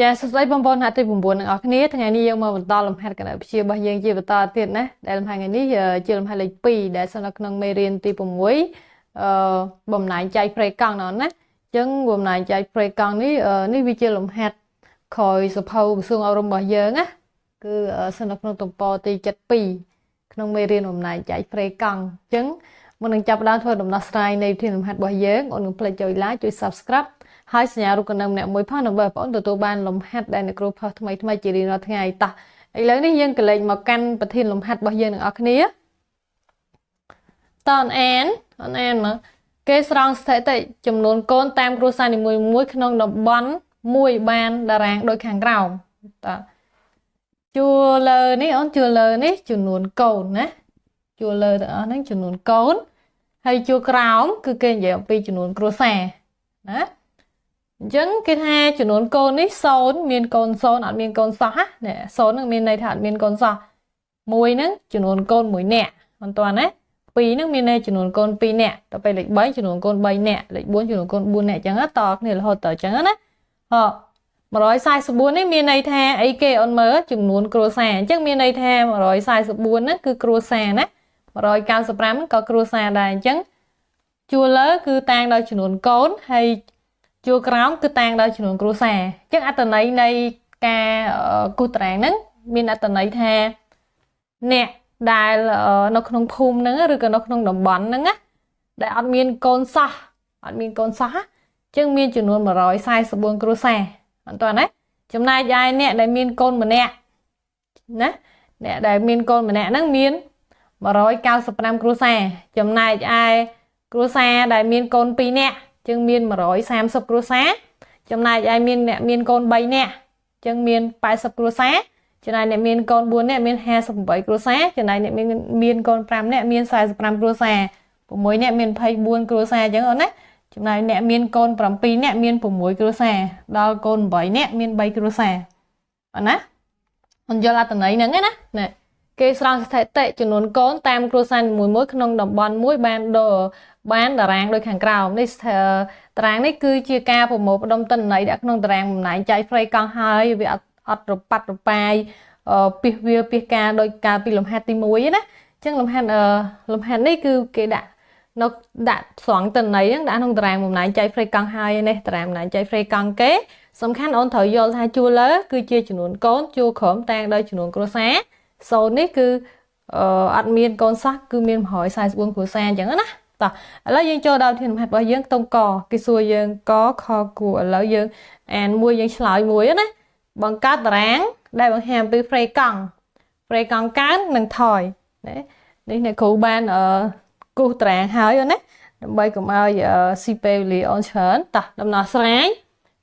ចាសួស្តីបងប្អូនហាក់ទី9ទាំងអស់គ្នាថ្ងៃនេះយើងមកបន្តលំហាត់គណិតវិទ្យារបស់យើងជាបន្តទៀតណាដែលលំហាត់ថ្ងៃនេះជាលំហាត់លេខ2ដែលស្ថិតនៅក្នុងមេរៀនទី6អឺបំណែកចែកប្រេកង់ណាអញ្ចឹងបំណែកចែកប្រេកង់នេះនេះវាជាលំហាត់ក្រោយសភៅក្រសួងអប់រំរបស់យើងណាគឺស្ថិតនៅក្នុងទំព័រទី72ក្នុងមេរៀនបំណែកចែកប្រេកង់អញ្ចឹងមុននឹងចាប់ផ្ដើមធ្វើដំណោះស្រាយនៃវិធានលំហាត់របស់យើងអូនកុំភ្លេចចុច like ចុច Subscribe ហើយសញ្ញារូបកណ្ដឹងម្នាក់មួយផងដើម្បីបងប្អូនទទួលបានលំហាត់ដែលអ្នកគ្រូផុសថ្មីថ្មីជារៀងរាល់ថ្ងៃតោះឥឡូវនេះយើងក៏លេខមកកាន់ប្រធានលំហាត់របស់យើងទាំងអស់គ្នាតនអានអូនអានមកគេស្រង់ស្ថិតិចំនួនកូនតាមគ្រួសារនីមួយៗក្នុងតំបន់មួយបានតារាងដូចខាងក្រោមតជួរលើនេះអូនជួរលើនេះចំនួនកូនណាជួរលើទាំងអស់ហ្នឹងចំនួនកូនហើយជួរក្រោមគឺគេនិយាយអំពីចំនួនគ្រួសារណាអញ្ចឹងគេថាចំនួនកូននេះ0មានកូន0អត់មានកូនសោះណា0ហ្នឹងមានន័យថាអត់មានកូនសោះ1ហ្នឹងចំនួនកូន1នាក់មិនទាន់ណា2ហ្នឹងមានន័យចំនួនកូន2នាក់ដល់ពេលលេខ3ចំនួនកូន3នាក់លេខ4ចំនួនកូន4នាក់អញ្ចឹងតគ្នារហូតទៅអញ្ចឹងណាហ៎144នេះមានន័យថាអីគេអូនមើលចំនួនគ្រួសារអញ្ចឹងមានន័យថា144ហ្នឹងគឺគ្រួសារណា195ក៏គ្រួសារដែរអញ្ចឹងជួរលើគឺតាងដល់ចំនួនកូនហើយជួរក្រោមគឺតាងដល់ចំនួនគ្រួសារអញ្ចឹងអត្ថន័យនៃការគូសតារាងហ្នឹងមានអត្ថន័យថាអ្នកដែលនៅក្នុងភូមិហ្នឹងឬក៏នៅក្នុងតំបន់ហ្នឹងណាដែលអត់មានកូនសោះអត់មានកូនសោះអញ្ចឹងមានចំនួន144គ្រួសារអត់តណាចំណែកឯអ្នកដែលមានកូនម្នាក់ណាអ្នកដែលមានកូនម្នាក់ហ្នឹងមាន195គ្រួសារចំណែកឯគ្រួសារដែលមានកូន2នាក់ចឹងមាន130គ្រួសារចំណែកឯមានអ្នកមានកូន3នាក់ចឹងមាន80គ្រួសារចំណែកអ្នកមានកូន4នាក់មាន58គ្រួសារចំណែកអ្នកមានកូន5នាក់មាន45គ្រួសារ6នាក់មាន24គ្រួសារអញ្ចឹងអូនណាចំណែកអ្នកមានកូន7នាក់មាន6គ្រួសារដល់កូន8នាក់មាន3គ្រួសារអូនណាអូនយល់អត្ថន័យហ្នឹងណាណាគេស្រង់ស្ថិតិចំនួនកូនតាមគ្រួសារនីមួយៗក្នុងតំបន់មួយបានដល់បានតារាងដូចខាងក្រោមនេះតារាងនេះគឺជាការប្រមូលផ្ដុំទិន្នន័យដាក់ក្នុងតារាងបំណែកចែកប្រៃកង់ហើយវាអត់រប៉ាត់រប៉ាយពីវាពីការដោយការពីលំហាត់ទី1ណាអញ្ចឹងលំហាត់នេះគឺគេដាក់នៅដាក់ស្រង់ទិន្នន័យហ្នឹងដាក់ក្នុងតារាងបំណែកចែកប្រៃកង់ហើយនេះតារាងបំណែកចែកប្រៃកង់គេសំខាន់អូនត្រូវយល់ថាជួរលើគឺជាចំនួនកូនជួរក្រោមតាំងដោយចំនួនគ្រួសារ0នេះគឺអត់មានកូនសោះគឺមាន144គ្រួសារអញ្ចឹងណាតោះឥឡូវយើងចូលដល់ធានលំហាត់របស់យើងតុងកគេសួរយើងកខគួរឥឡូវយើងអានមួយយើងឆ្លើយមួយណាបង្កើតតារាងដែលបង្ហាញអំពីប្រេកង់កើននិងថយណានេះអ្នកគ្រូបានគូសតារាងហើយណាដើម្បីកុំឲ្យស៊ីពេលវេលាអូនច្រើនតោះដំណោះស្រាយ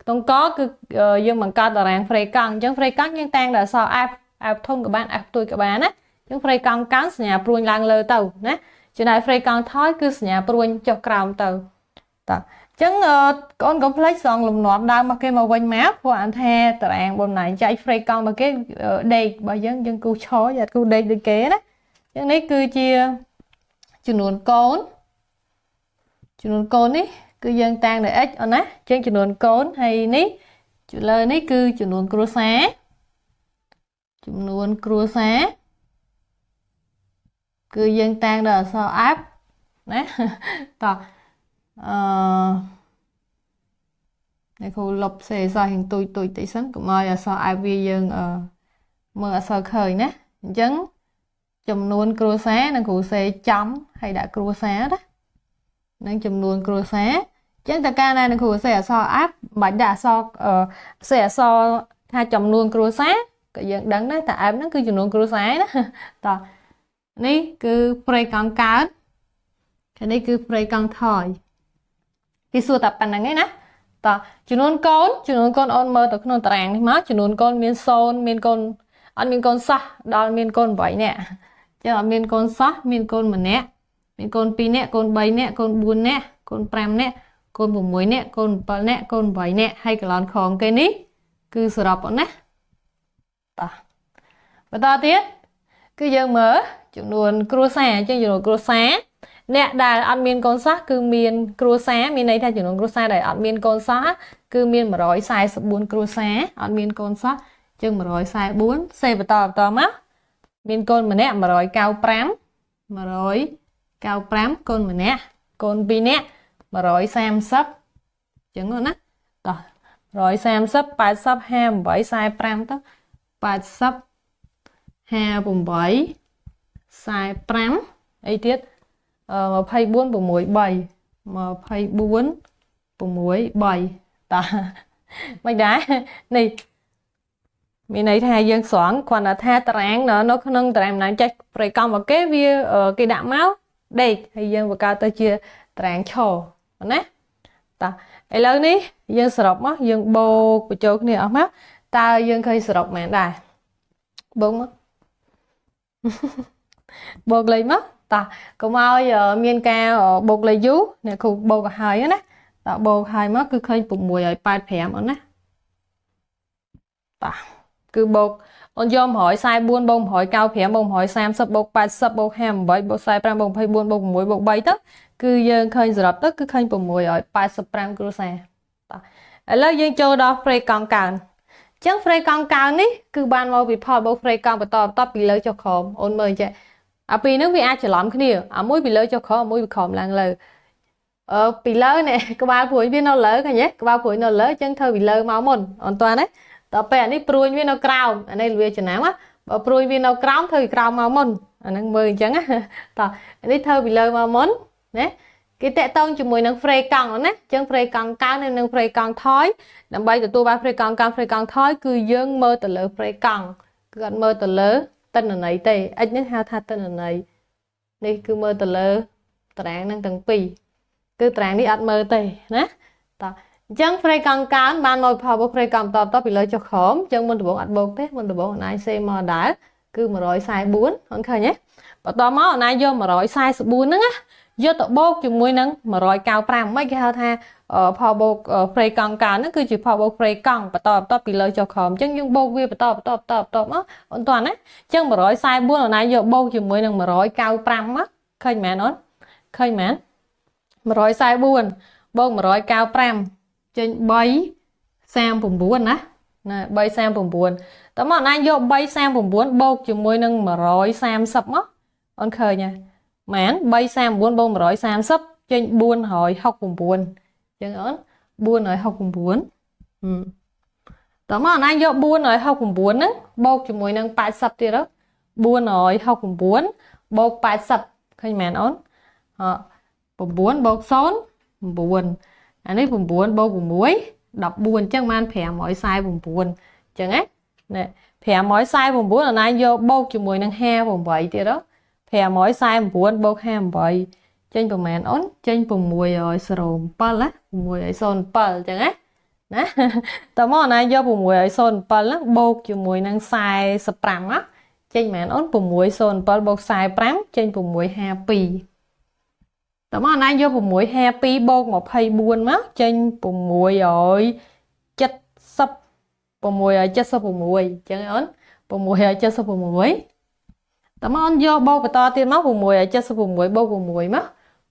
ក្នុងកគឺយើងបង្កើតតារាងប្រេកង់អញ្ចឹងប្រេកង់យើងតាំងដោយអក្សរ F F ធំក៏បាន F ទូចក៏បានណាអញ្ចឹងប្រេកង់កើនសញ្ញាព្រួញឡើងលើទៅណាចំណែកប្រេកង់ថយគឺសញ្ញាព្រួញចុះក្រោមទៅតោះអញ្ចឹងកូនកុំភ្លេចស្រង់លំនាំដើមមកគេមកវិញមកព្រោះអានថាតារាងបំណែកចែកប្រេកង់មកគេដេករបស់យើងយើងគូឈរយ៉ាគូដេកដូចគេណាអញ្ចឹងនេះគឺជាចំនួនកូនចំនួនកូននេះគឺយើងតាំងដោយ x អូនណាអញ្ចឹងចំនួនកូនហើយនេះលើនេះគឺចំនួនគ្រួសារចំនួនគ្រួសារគឺយើងតាំងដោយអក្សរ F ណាតោះអឺអ្នកគ្រូលុបសេអក្សររៀងទូចទូចតិចសិនកុំឲ្យអក្សរ F វាយើងមើលអក្សរឃើញណាអញ្ចឹងចំនួនគ្រួសារនឹងគ្រូសេចំហើយដាក់គ្រួសារណានឹងចំនួនគ្រួសារអញ្ចឹងតើកាលណានឹងគ្រូសេអក្សរ F មិនបាច់ដាក់អក្សរសេអក្សរថាចំនួនគ្រួសារក៏យើងដឹងដែរតែ F ហ្នឹងគឺចំនួនគ្រួសារណាតោះនេះគឺប្រេកង់កើនខាងនេះគឺប្រេកង់ថយគេសួរតែប៉ុណ្្នឹងឯណាតោះចំនួនកូនអូនមើលទៅក្នុងតារាងនេះមកចំនួនកូនមាន0មានកូនអត់មានកូនសោះដល់មានកូន8នាក់ចឹងអត់មានកូនសោះមានកូន1នាក់មានកូន2នាក់កូន3នាក់កូន4នាក់កូន5នាក់កូន6នាក់កូន7នាក់កូន8នាក់ហើយកន្លងក្រោមគេនេះគឺសរុបអូនណាតោះបន្តទៀតគឺយើងមើលចំនួនគ្រួសារអញ្ចឹងចំនួនគ្រួសារ អ្នកដែលអត់មានកូនសោះគឺមានគ្រួសារមានន័យថាចំនួនគ្រួសារដែលអត់មានកូនសោះគឺមាន144គ្រួសារអត់មានកូនសោះជាង144សេបន្តបន្តមកមានកូនម្នាក់195 195កូនម្នាក់កូន2នាក់130ចឹងណាតោះ130 80 58 45ទៅ80 58 45អីទៀត24 6 3 24 6 3តោះមិនដែរនេះមានន័យថាយើងស្រង់គ្រាន់តែថាតារាងនៅក្នុងតារាងអំណាចចេះប្រេកង់របស់គេវាគេដាក់មកដេកហើយយើងបង្កើតទៅជាតារាងឈរណាតោះឥឡូវនេះយើងសរុបមកយើងបូកបញ្ចូលគ្នាអស់មកតើយើងឃើញសរុបមែនដែរបូកមកបូកលេខមកតោះកុំឲ្យមានការបូកលេខយូរអ្នកគ្រូបូកឲ្យហើយណាតោះបូកហើយមកគឺឃើញ685អូនណាតោះគឺបូកអូនយក144បូក195បូក130បូក80បូក58បូក45បូក24បូក6បូក3ទៅគឺយើងឃើញសរុបទៅគឺឃើញ685គ្រួសារតោះឥឡូវយើងចូលដល់ប្រេកង់កើនចឹងហ្វ្រេកង់កើននេះគឺបានមកពីផលបូកហ្វ្រេកង់បន្តបន្តពីលើចុះក្រោមអូនមើលចេះអាពីរហ្នឹងវាអាចច្រឡំគ្នាអាមួយពីលើចុះក្រោមអាមួយពីក្រោមឡើងលើអឺពីលើនេះក្បាលព្រួយវានៅលើឃើញទេក្បាលព្រួយនៅលើចឹងធ្វើពីលើមកមុនអូនតើណាដល់ពេលអានេះព្រួយវានៅក្រោមអានេះវាចំណាំបើព្រួយវានៅក្រោមធ្វើពីក្រោមមកមុនអាហ្នឹងមើលអញ្ចឹងណាតោះនេះធ្វើពីលើមកមុនណាគេតាក់ទងជាមួយនឹងហ្វ្រេកង់ណាអញ្ចឹងហ្វ្រេកង់កើននិងហ្វ្រេកង់ថយដើម្បីទទួលបានហ្វ្រេកង់កើនហ្វ្រេកង់ថយគឺយើងមើលទៅលើហ្វ្រេកង់គឺអត់មើលទៅលើទិន្នន័យទេ x នេះហៅថាទិន្នន័យនេះគឺមើលទៅលើតារាងនឹងទាំងពីរគឺតារាងនេះអត់មើលទេណាតោះអញ្ចឹងហ្វ្រេកង់កើនបានមកផលបូកហ្វ្រេកង់បន្តពីលើចុះក្រោមអញ្ចឹងមុនដំបូងអត់បូកទេមុនដំបូងអណាយសេមកដែរគឺ144អូនឃើញទេបន្តមកអណាយយក144ហ្នឹងណាយកទៅបូកជាមួយនឹង195មិនគេហៅថាផលបូកហ្វ្រេកង់កើនហ្នឹងគឺជាផលបូកហ្វ្រេកង់បន្តបន្តពីលើចុះក្រោមអញ្ចឹងយើងបូកវាបន្តបន្តបន្តបន្តមកអូនតោះណាអញ្ចឹង144អូនណាយកបូកជាមួយនឹង195មកឃើញមែនអូនឃើញមែន144បូក195ចេញ339ណាណា339តើមកណាយក339បូកជាមួយនឹង130មកអូនឃើញហ៎ម៉ាន339បូក130ចេញ469ចឹងអូន469តើមកណាយក469ហ្នឹងបូកជាមួយនឹង80ទៀត469បូក80ឃើញមែនអូន9បូក0 9អានេះ9បូក6 14អញ្ចឹងបាន549អញ្ចឹងណានេះ549អាណាយកបូកជាមួយនឹង58ទៀត549បូក58ចេញប្រហែលអូនចេញ607ណា607អញ្ចឹងណាណាតើមកអាណាយក607ហ្នឹងបូកជាមួយនឹង45ណាចេញប្រហែលអូន607បូក45ចេញ652តើមកអាណាយក652បូក24មកចេញ670 676អញ្ចឹងអូន676តើមកអូនយកបូកបន្តទៀតមក676បូក6មក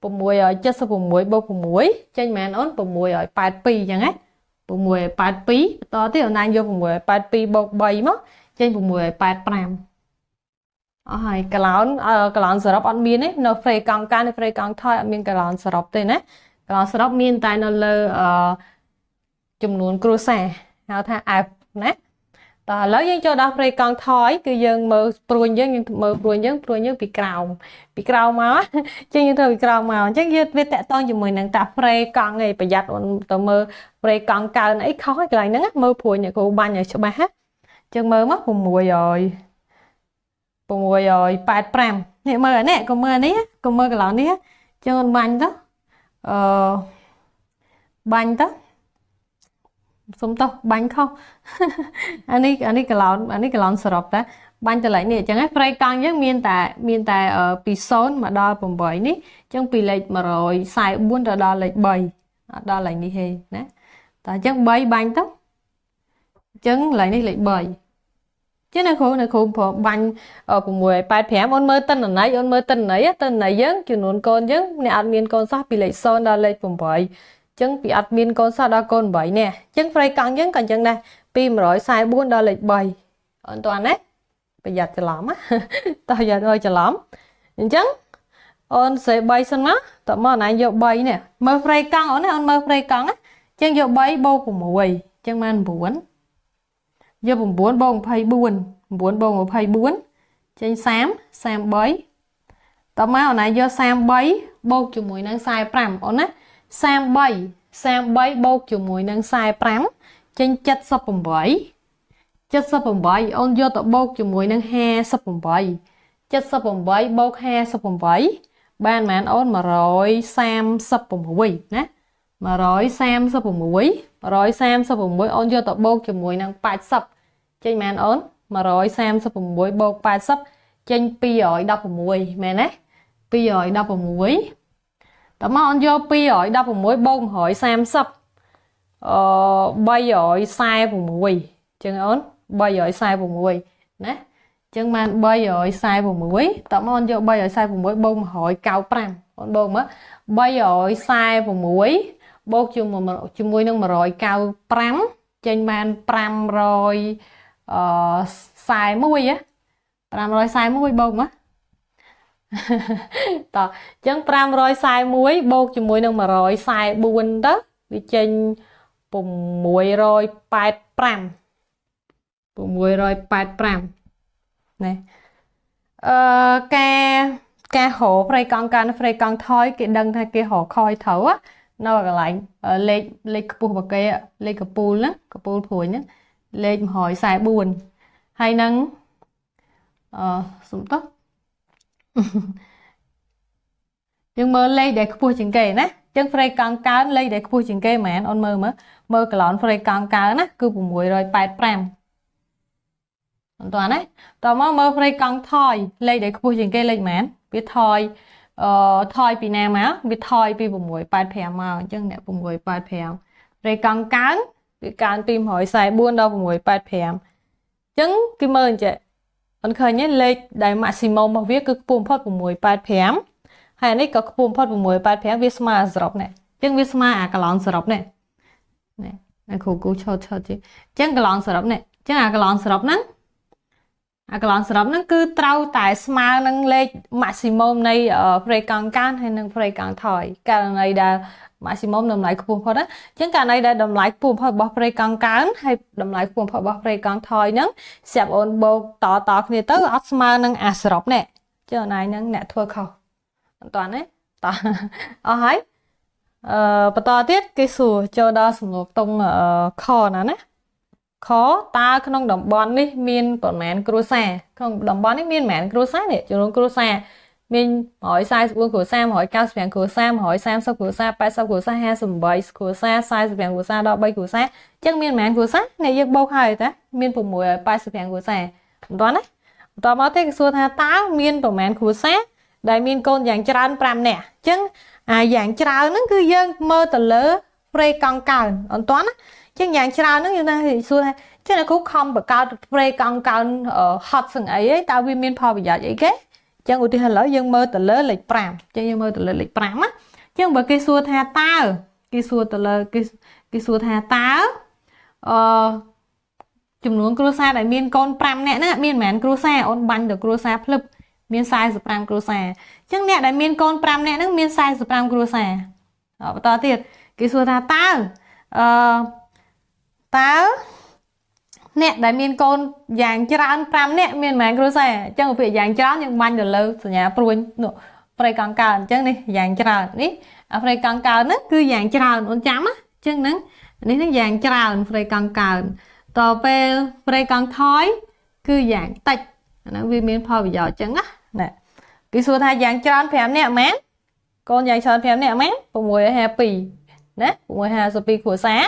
676បូក6ចេញមែនអូន682អញ្ចឹងណា682បន្តទៀតអូនណាយក682បូក3មកចេញ685អស់ហើយកឡោនកឡោនសរុបអត់មានទេនៅហ្វ្រេកង់កើននៅហ្វ្រេកង់ថយអត់មានកឡោនសរុបទេណាកឡោនសរុបមានតែនៅលើអឺចំនួនគ្រួសារហៅថា F ណាតោះឥឡូវយើងចូលដល់ហ្វ្រេកង់ថយគឺយើងមើលព្រួញយើងយើងមើលព្រួញយើងព្រួញយើងពីក្រោមពីក្រោមមកចឹងយើងធ្វើពីក្រោមមកអញ្ចឹងយើងវាតាក់តងជាមួយនឹងតាហ្វ្រេកង់ឯងប្រយ័ត្នអូនទៅមើលហ្វ្រេកង់កើនអីខុសហើយកន្លែងហ្នឹងមើលព្រួញអ្នកគ្រូបាញ់ឲ្យច្បាស់ណាចឹងមើលមក600 685នេះមើលអានេះកុំមើលអានេះកុំមើលកន្លងនេះចឹងអូនបាញ់ទៅអឺបាញ់ទៅសុំតោះបាញ់ខុសអានេះអានេះកឡោនអានេះកឡោនសរុបតាបាញ់ទៅលេខនេះអញ្ចឹងហ្វ្រេកង់យើងមានតែមានតែពី0មកដល់8នេះអញ្ចឹងពីលេខ144ទៅដល់លេខ3អត់ដល់លេខនេះទេណាតើអញ្ចឹង3បាញ់ទៅអញ្ចឹងលេខនេះលេខ3 ចឹងអ្នកគ្រូព្រោះបាញ់685អូនមើលតិនន័យអូនមើលតិនន័យតិនន័យយើងចំនួនកូនយើងអ្នកអត់មានកូនសោះពីលេខ0ដល់លេខ8ចឹងពីអត់មានកូនសោះដល់កូន8នេះចឹងប្រៃកង់យើងក៏ចឹងដែរពី144ដល់លេខ3អូនតើណាប្រយ័ត្នច្រឡំណាតោះយ៉ាឲ្យច្រឡំអញ្ចឹងអូនសេ3សិនណាតើមកណៃយក3នេះមើលប្រៃកង់អូនណាអូនមើលប្រៃកង់ណាចឹងយក3បូក6ចឹងបាន9យក9បូក24 9បូក24ចេញ30 33តមកអូនណាយក33បូកជាមួយនឹង45អូនណា33បូកជាមួយនឹង45ចេញ78 78អូនយកទៅបូកជាមួយនឹង58 78បូក58បានប៉ុន្មានអូន136ណា136 136អូនយកទៅបូកជាមួយនឹង80ចេញបានអូន136បូក80ចេញ216មែនទេ216តើមកអូនយក216បូក130 346ចឹងអូន346ណាចឹងបាន346តើមកអូនយក346បូក195អូនបូកមក346បូកជាមួយនឹង195ចេញបាន541 541បូកមកតោះអញ្ចឹង541បូកជាមួយនឹង144ទៅវាចេញ685 685ណាការរកប្រៃកង់កាន់ប្រៃកង់ថយគេដឹងថាគេរកខយត្រូវនៅកន្លែងលេខខ្ពស់របស់គេលេខកពូលណាកពូលព្រួយហ្នឹងលេខ144ហើយនឹងសុំតោះយើងមើលលេខដែលខ្ពស់ជាងគេណាចឹងប្រៃកង់កើនលេខដែលខ្ពស់ជាងគេហ្មងអូនមើលមើលកឡនប្រៃកង់កើនណាគឺ685អត់តណាតមកមើលប្រៃកង់ថយលេខដែលខ្ពស់ជាងគេលេខហ្មងវាថយថយពីណាមកវាថយពី685មកអញ្ចឹងអ្នក685ប្រៃកង់កើនវាកើនពី144ដល់685អញ្ចឹងគេមើលអញ្ចឹងអូនឃើញទេលេខដែល maximum របស់វាគឺខ្ពស់បំផុត685ហើយនេះក៏ខ្ពស់បំផុត685វាស្មើសរុបនេះអញ្ចឹងវាស្មើអាកឡនសរុបនេះនេះគ្រូគូឆោតឆោតជាអញ្ចឹងកឡនសរុបនេះអញ្ចឹងអាកឡនសរុបហ្នឹងអាកឡនសរុបហ្នឹងគឺត្រូវតែស្មើនឹងលេខ maximum នៃប្រេកង់កើនហើយនិងប្រេកង់ថយករណីដែល maximum តម្លៃខ្ពស់បំផុតណាអញ្ចឹងករណីដែលតម្លៃខ្ពស់បំផុតរបស់ប្រេកង់កើនហើយតម្លៃខ្ពស់បំផុតរបស់ប្រេកង់ថយហ្នឹងស្រាប់អូនបូកតតគ្នាទៅអត់ស្មើនឹងអាសរុបនេះចឹងអូនឯងហ្នឹងអ្នកធ្វើខុសអត់តាន់ទេតអស់ហើយបន្តទៀតគេសួរចូលដល់សំណួរតុងខណាណាខតើក្នុងតំបន់នេះមានប្រមាណគ្រួសារក្នុងតំបន់នេះមានប្រមាណគ្រួសារនេះចំនួនគ្រួសារមាន144គ្រួសារ195គ្រួសារ130គ្រួសារ80គ្រួសារ58គ្រួសារ45គ្រួសារដល់3គ្រួសារអញ្ចឹងមានប្រមាណគ្រួសារអ្នកយើងបូកហើយតាមាន685គ្រួសារមិនតាន់ណាបន្តមកទេគេសួរថាតើមានប្រមាណគ្រួសារដែលមានកូនយ៉ាងច្រើន5នាក់អញ្ចឹងអាយ៉ាងច្រើនហ្នឹងគឺយើងមើលទៅលើប្រេកង់កើនអត់តាន់ណាចឹងយ៉ាងច្រើនហ្នឹងយើងថាសួរថាចឹងអ្នកគ្រូខំបង្កើតប្រេកង់កើនហត់សឹងអីឯងតើវាមានផលប្រយោជន៍អីគេចឹងឧទាហរណ៍ឥឡូវយើងមើលទៅលើលេខ5ចឹងយើងមើលទៅលើលេខ5ណាចឹងបើគេសួរថាតើគេសួរទៅលើគេសួរថាតើចំនួនគ្រួសារដែលមានកូន5នាក់ហ្នឹងមានប៉ុន្មានគ្រួសារអូនបាញ់ទៅគ្រួសារភ្លឹបមាន45គ្រួសារចឹងអ្នកដែលមានកូន5នាក់ហ្នឹងមាន45គ្រួសារបន្តទៀតគេសួរថាតើតើអ្នកដែលមានកូនយ៉ាងច្រើន5នាក់មានប៉ុន្មានគ្រួសារអញ្ចឹងពាក្យយ៉ាងច្រើនយើងបាញ់ទៅលើសញ្ញាព្រួញនោះប្រៃកង់កើនអញ្ចឹងនេះយ៉ាងច្រើននេះអាប្រៃកង់កើនហ្នឹងគឺយ៉ាងច្រើនអូនចាំណាអញ្ចឹងហ្នឹងនេះហ្នឹងយ៉ាងច្រើនប្រៃកង់កើនតពេលប្រៃកង់ថយគឺយ៉ាងតិចអាហ្នឹងវាមានផលប្រយោជន៍អញ្ចឹងណាណាគេសួរថាយ៉ាងច្រើន5នាក់មែនកូនយ៉ាងច្រើន5នាក់មែន652ណា652គ្រួសារ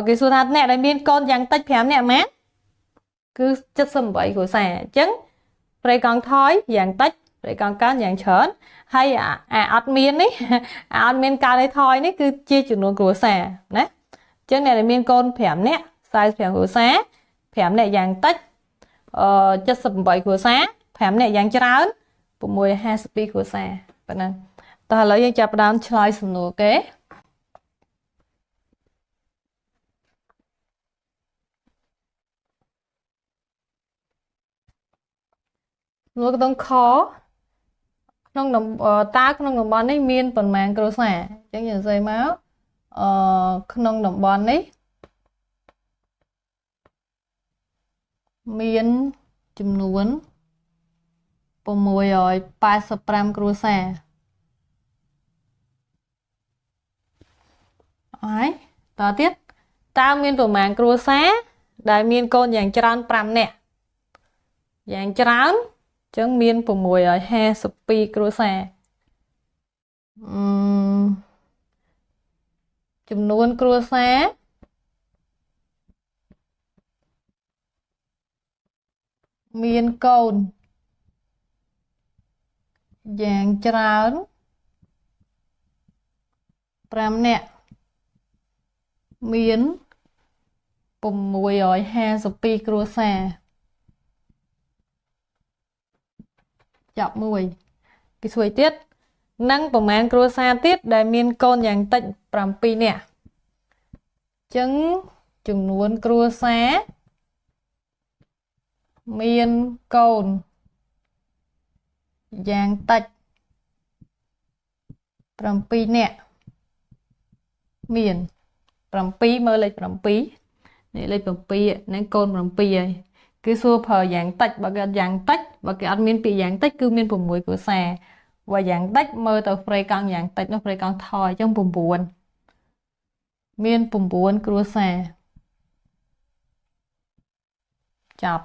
គេសួរថាអ្នកដែលមានកូនយ៉ាងតិច5នាក់មែនគឺ78គ្រួសារអញ្ចឹងប្រេកង់ថយយ៉ាងតិចប្រេកង់កើនយ៉ាងច្រើនហើយអាអត់មាននេះអាអត់មានកើនឲ្យថយនេះគឺជាចំនួនគ្រួសារណាអញ្ចឹងអ្នកដែលមានកូន5នាក់45គ្រួសារ5នាក់យ៉ាងតិច 678គ្រួសារ5នាក់យ៉ាងច្រើន652គ្រួសារប៉ុណ្ណឹងតោះឥឡូវយើងចាប់ផ្ដើមឆ្លើយសំណួរគេសំណួរក្នុងខក្នុងតើក្នុងតំបន់នេះមានប៉ុន្មានគ្រួសារអញ្ចឹងយើងសរសេរមកក្នុងតំបន់នេះមានចំនួន685គ្រួសារហើយតទៀតតើមានប្រមាណគ្រួសារដែលមានកូនយ៉ាងច្រើន5នាក់យ៉ាងច្រើនអញ្ចឹងមាន652គ្រួសារចំនួនគ្រួសារមានកូនយ៉ាងច្រើន5នាក់មាន652គ្រួសារចាប់មួយគេសួរទៀតនិងប្រមាណគ្រួសារទៀតដែលមានកូនយ៉ាងតិច7នាក់អញ្ចឹងចំនួនគ្រួសារមានកូនយ៉ាងតិច7នាក់មាន7មើលលេខ7នេះលេខ7ហ្នឹងកូន7ហើយគឺសួរប្រើយ៉ាងតិចបើគេអត់យ៉ាងតិចបើគេអត់មានពាក្យយ៉ាងតិចគឺមាន6គ្រួសារបើយ៉ាងតិចមើលទៅប្រេកង់យ៉ាងតិចនោះប្រេកង់ថយអញ្ចឹង9មាន9គ្រួសារចាប់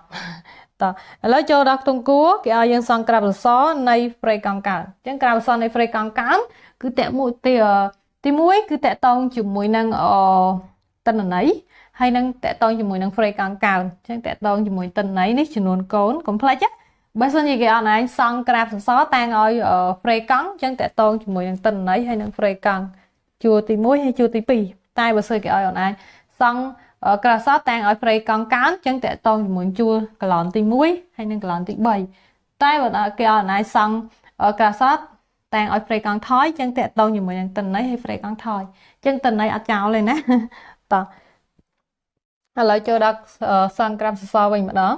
តោះឥឡូវចូលដល់ខ្ទង់គួរគេឲ្យយើងសង់ក្រាបសសរនៃប្រេកង់កើនអញ្ចឹងក្រាបសសរនៃប្រេកង់កើនគឺតមួយទី1គឺតកតងជាមួយនឹងទិន្នន័យហើយនឹងតកតងជាមួយនឹងប្រេកង់កើនអញ្ចឹងតកតងជាមួយទិន្នន័យនេះចំនួនកូនកុំភ្លេចណាបើសិនជាគេអត់ឯងសង់ក្រាបសសរតាំងឲ្យប្រេកង់អញ្ចឹងតកតងជាមួយនឹងទិន្នន័យហើយនឹងប្រេកង់ជួរទី1ហើយជួរទី2តែបើសិនគេឲ្យអត់ឯងសង់ក្រាបសសរតាំងឲ្យប្រេកង់កើនអញ្ចឹងតកតងជាមួយជួរកឡនទី1ហើយនិងកឡនទី3តែបើគេឲ្យអត់ឯងសង់ក្រាបសសរតាំងឲ្យប្រេកង់ថយអញ្ចឹងតកតងជាមួយនឹងទិន្នន័យហើយប្រេកង់ថយអញ្ចឹងទិន្នន័យអត់ចោលទេណាតោះឥឡូវចូលដល់សង់ក្រាបសសរវិញម្ដង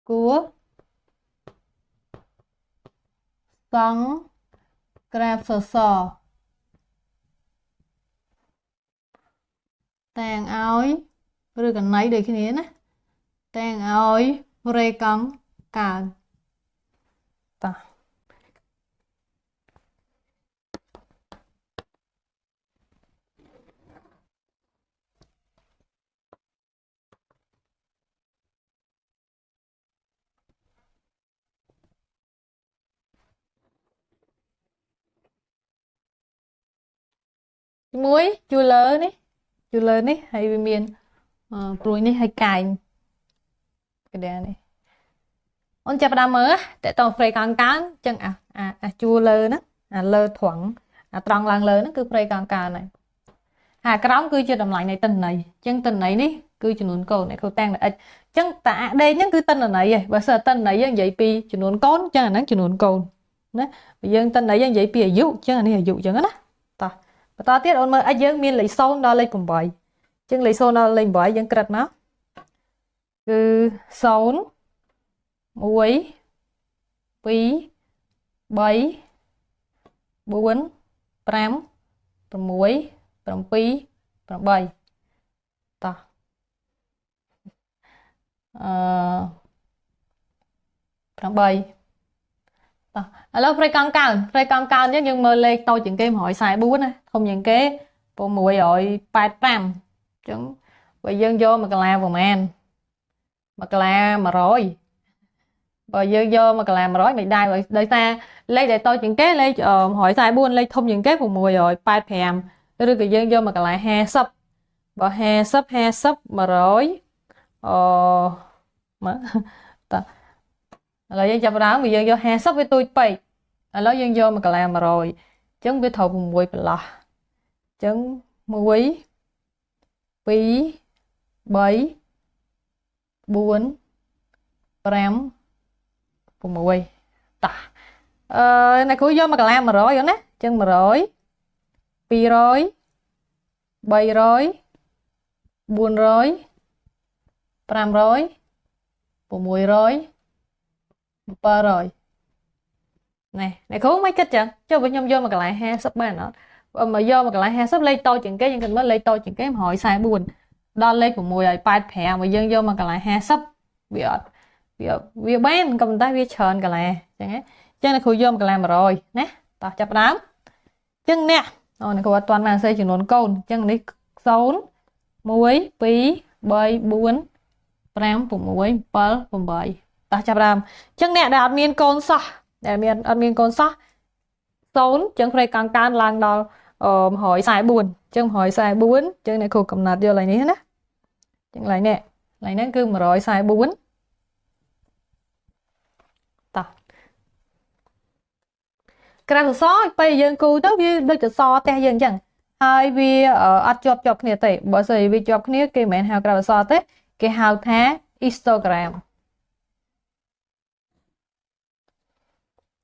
គួរសង់ក្រាបសសរតាំងឲ្យឬកណៃដូចគ្នាណាតាំងឲ្យរេកង់កើនតោះមួយជួលលើនេះជួលលើនេះហើយវាមានព្រួយនេះហើយកែងកដានេះអូនចាប់ផ្ដើមមើលតើតប្រេកង់កើនអញ្ចឹងអាជួលលើហ្នឹងអាលើត្រង់អាត្រង់ឡើងលើហ្នឹងគឺប្រេកង់កើនហើយហើយក្រោមគឺជាតម្លៃនៃទិន្នន័យអញ្ចឹងទិន្នន័យនេះគឺចំនួនកូនអ្នកគ្រូតាំងនៅ x អញ្ចឹងតាអាដេកហ្នឹងគឺទិន្នន័យឯងបើសិនទិន្នន័យយើងនិយាយពីចំនួនកូនអញ្ចឹងអាហ្នឹងចំនួនកូនណាបើយើងទិន្នន័យយើងនិយាយពីអាយុអញ្ចឹងអានេះអាយុអញ្ចឹងណាតោះបន្តទៀតអូនមើល x យើងមានលេខ0ដល់លេខ8អញ្ចឹងលេខ0ដល់លេខ8យើងក្រិតមកគឺ0 1 2 3 4 5 6 7 8តោះ8តោះឥឡូវប្រេកង់កើនប្រេកង់កើនយើងមើលលេខតូចជាងគេ144ណាធំជាងគេ685អញ្ចឹងបើយើងយកមួយកន្លាប្រហែលមួយកន្លា100បើយើងយកមួយកន្លា100មិនដែរដោយសារលេខដែលតូចជាងគេលេខ144លេខធំជាងគេ685ឬក៏យើងយកមួយកន្លា50បើ50 50 100មកតោះ ឥឡូវយើងចាប់ដើមវាយើងយក50វាទូចពេកឥឡូវយើងយក1កន្លែង100អញ្ចឹងវាត្រូវ6ប្រឡោះអញ្ចឹង1 2 3 4 5 6តោះអ្នកគ្រូយក1កន្លែង100ហ្នឹងណាអញ្ចឹង100 200 300 400 500 600 700នេះអ្នកគ្រូមិនគិតចឹងចុះបើខ្ញុំយក1កន្លែង50បានអត់បើមកយក1កន្លែង50លេខតូចជាងគេយើងគិតមើលលេខតូចជាងគេ144ដល់លេខ685បើយើងយក1កន្លែង50វាអត់វាបានក៏ប៉ុន្តែវាច្រើនកន្លែងចឹងហ៎ចឹងអ្នកគ្រូយក1កន្លែង100ណាតោះចាប់ដើមចឹងអ្នកអូអ្នកគ្រូអត់ទាន់បានសេចំនួនកូនចឹងនេះ0 1 2 3 4 5 6 7 8តោះចាប់ដើមចឹងអ្នកដែលអត់មានកូនសោះដែលមានអត់មានកូនសោះ0ចឹងប្រេកង់កើនឡើងដល់144ចឹង144ចឹងអ្នកគ្រូកំណត់យកឡើយនេះណាចឹងឡើយនេះឡើយហ្នឹងគឺ144តោះក្រាបសសរពេលយើងគូទៅវាដូចសសរផ្ទះយើងអញ្ចឹងហើយវាអត់ជាប់ជាប់គ្នាទេបើស្អីវាជាប់គ្នាគេមិនមែនហៅក្រាបសសរទេគេហៅថា histogram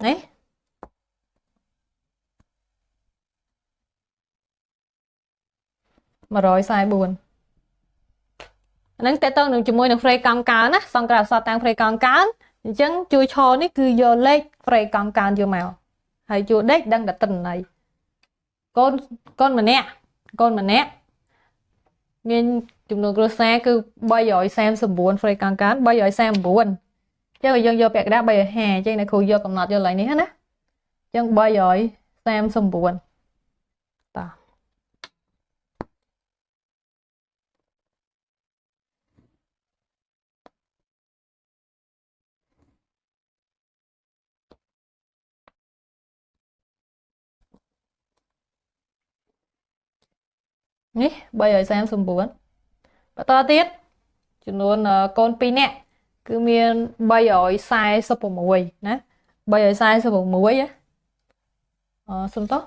នេះ144ហ្នឹងតើតើនឹងជាមួយនឹងហ្វ្រេកង់កើនណាសង្ក្រាបសតតាមហ្វ្រេកង់កើនអញ្ចឹងជួយឆនេះគឺយកលេខហ្វ្រេកង់កើនយកមកហើយជួដេកដឹងតែតិន័យកូនម្នាក់កូនម្នាក់មានចំនួនគ្រួសារគឺ339ហ្វ្រេកង់កើន339ចឹងយើងយកពាក់កណ្ដាល350ចឹងអ្នកគ្រូយកកំណត់យកឡើយនេះណាចឹង339តោះនេះ339បន្តទៀតចំនួនកូន2នាក់គឺមាន346ណា346សុំតោះ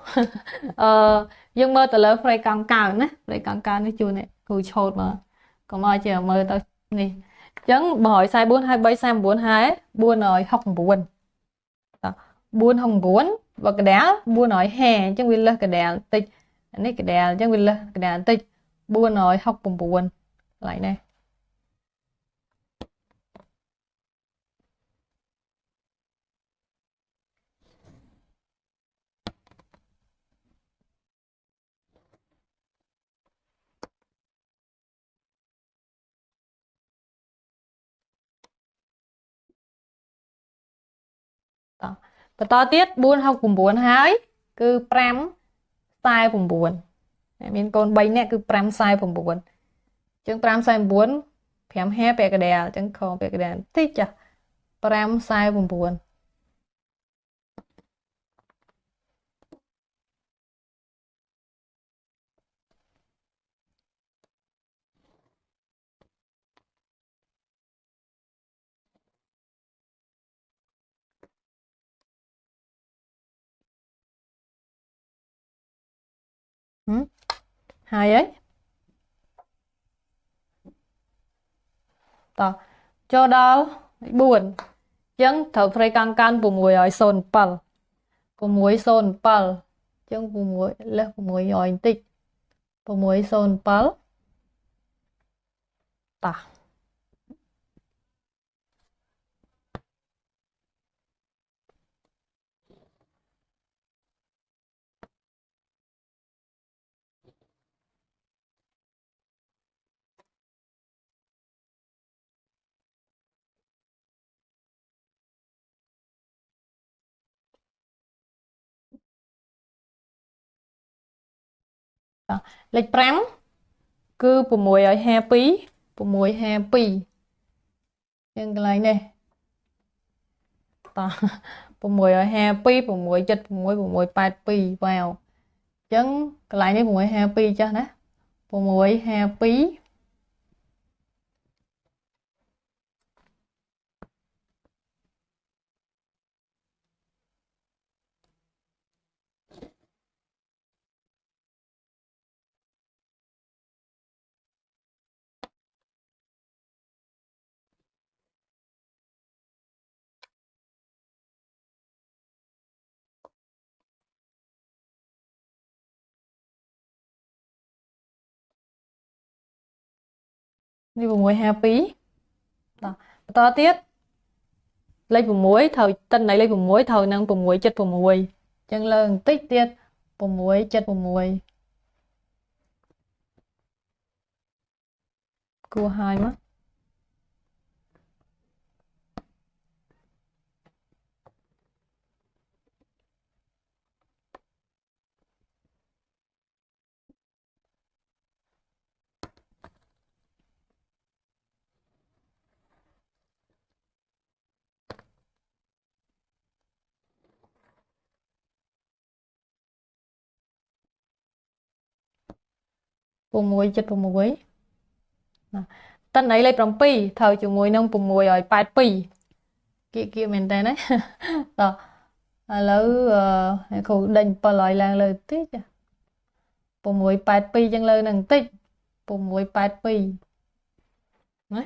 យើងមើលទៅលើហ្វ្រេកង់កើនណាហ្វ្រេកង់កើននេះជួននេះគ្រូឆូតមកកុំឲ្យជាមើលទៅនេះអញ្ចឹង144ហើយ339ហើយ469តោះ469បើកដាល450អញ្ចឹងវាលើសកដាលបន្តិចនេះកដាលអញ្ចឹងវាលើសកដាលបន្តិច469កន្លែងនេះបន្តទៀត469ហើយគឺ549មានកូន3នាក់គឺ549អញ្ចឹង549 5 ពាក់កណ្ដាលអញ្ចឹងខពាក់កណ្ដាលតិចចា549ហើយអីតោះចូលដល់4អញ្ចឹងត្រូវហ្វ្រេកង់កើន607 607អញ្ចឹង6លើស600បន្តិច607តោះលេខ5គឺ652 652ចឹងកន្លែងនេះតោះ652 676 682វ៉ាវអញ្ចឹងកន្លែងនេះ652ចាស់ណា652 នេះ652តោះបន្តទៀតលេខ6ត្រូវតិន័យលេខ6ត្រូវនឹង676អញ្ចឹងលើបន្តិចទៀត676គួរហើយមក676ណាតន័យលេខ7ត្រូវជាមួយនឹង682គៀកគៀមែនតើណាតោះឥឡូវអ្នកគ្រូដេញ700ឡើងលើតិច682ចឹងលើនឹងបន្តិច682ណា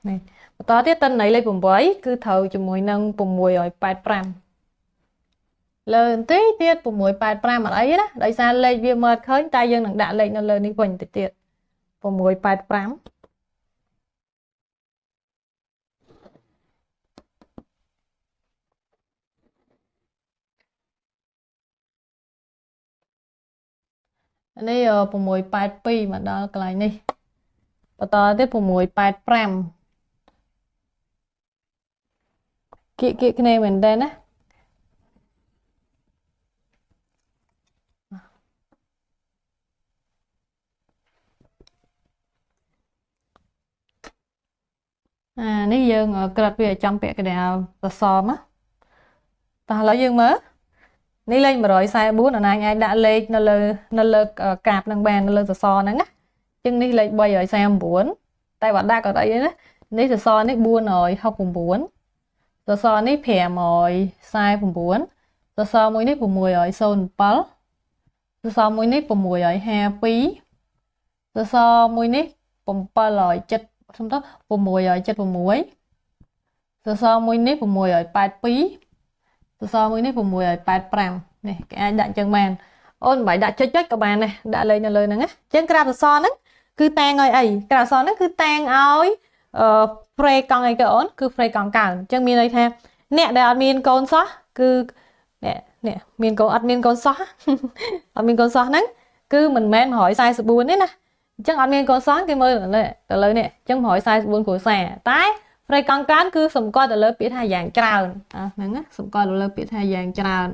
នេះបន្តទៀតតន័យលេខ8គឺត្រូវជាមួយនឹង685លើបន្តិចទៀត685អត់អីណាដោយសារលេខវាមើលឃើញតែយើងនឹងដាក់លេខនៅលើនេះវិញបន្តិចទៀត685នេះ682មកដល់កន្លែងនេះបន្តទៀត685គៀកគៀកគ្នាមែនតើណាអានេះយើងក្រិតវាឲ្យចំពាក់កណ្ដាលសសរមកតោះឥឡូវយើងមើលនេះលេខ144អនាអាចដាក់លេខនៅលើកាបនឹងបាននៅលើសសរហ្នឹងណាជាងនេះលេខ339តែបើដាក់ក៏អីណានេះសសរនេះ469សសរនេះ549សសរមួយនេះ607សសរមួយនេះ652សសរមួយនេះ770សំទោស676សសរមួយនេះ682សសរមួយនេះ685នេះគេអាចដាក់អញ្ចឹងបានអូនមិនបាច់ដាក់ចុចចុចក៏បានដែរដាក់លេខនៅលើហ្នឹងណាអញ្ចឹងក្រាបសសរហ្នឹងគឺតាងឲ្យអីក្រាបសសរហ្នឹងគឺតាងឲ្យអឺប្រេកង់អីគេអូនគឺប្រេកង់កើនអញ្ចឹងមានន័យថាអ្នកដែលអត់មានកូនសោះគឺអ្នកនេះមានកូនអត់មានកូនសោះអត់មានកូនសោះហ្នឹងគឺមិនមែន144ទេណាអញ្ចឹងអត់មានកូនសោះគេមើលទៅលើនេះអញ្ចឹង144គ្រួសារតែប្រេកង់កើនគឺសម្គាល់ទៅលើពាក្យថាយ៉ាងច្រើនហ្នឹងណាសម្គាល់ទៅលើពាក្យថាយ៉ាងច្រើន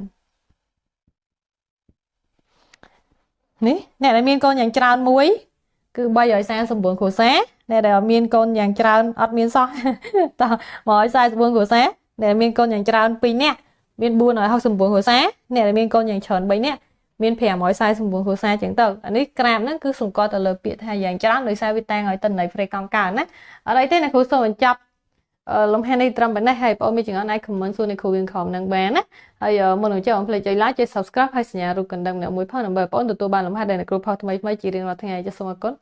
នេះអ្នកដែលមានកូនយ៉ាងច្រើនមួយគឺ349គ្រួសារអ្នកដែលមានកូនយ៉ាងច្រើនអត់មានសោះតោះ144គ្រួសារអ្នកដែលមានកូនយ៉ាងច្រើន2នាក់មាន469គ្រួសារអ្នកដែលមានកូនយ៉ាងច្រើន3នាក់មាន549គ្រួសារចឹងទៅអានេះក្រាបហ្នឹងគឺសម្គាល់ទៅលើពាក្យថាយ៉ាងច្រើនដោយសារវាតាំងឲ្យតិន័យប្រេកង់កើនណាអត់អីទេអ្នកគ្រូសូមបញ្ចប់លំហាត់នេះត្រឹមប៉ុណ្ណេះហើយបងប្អូនមានចង្អុលអាច comment សួរអ្នកគ្រូយើងខំនឹងបានណាហើយមុននឹងចប់កុំភ្លេចចុច like ចុច subscribe ហើយសញ្ញារូបកណ្ដឹងម្នាក់មួយផងដើម្បីបងប្អូនទទួលបានលំហាត់ដែលអ្នកគ្រូផុសថ្មីៗជារៀងរាល់ថ្ងៃចាសសូមអរគុណ